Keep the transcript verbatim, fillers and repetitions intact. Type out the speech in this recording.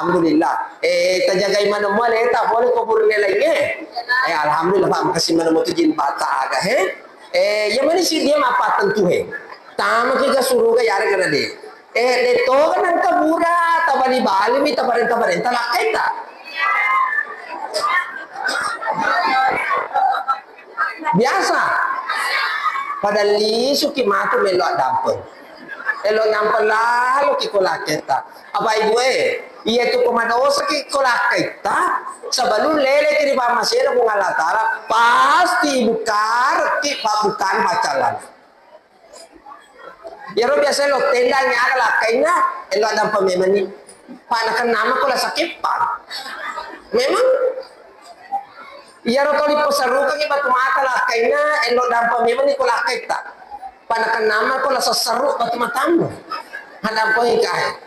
Alhamdulillah. Eh, tajagai maneng mua leta pole ko burine laingnge. Eh, alhamdulillah, Pak, makasih maneng mua tu jin bata aga, he. Eh, iya mani si dia mappatentu, he. Tamaki ke suruga yare kena de. Eh, de to kan engka bura, tabali-bali mi, tabarenta-barenta lakkaita. Biasa. Pada lisuki matu melo addampeng. Elo nyampang laloki ko lakkaitta. Apa ibu e, iya tu ko madosaki ko lakkaitta, sebelum leleki ri pammasena Puang Allah Taala, pasti bukareki pabbukaan paccallang. Iyaro biasa lo tendangi aga lakkainna, elo addampeng memanni. Pa nakennamako la sakeppang. Memang iyaro toli peserukengi batu mata lakkainna, elo addampeng memanni ko lakkaitta. Pa nakennamako la sesseru batu matammu. Addampeng kae.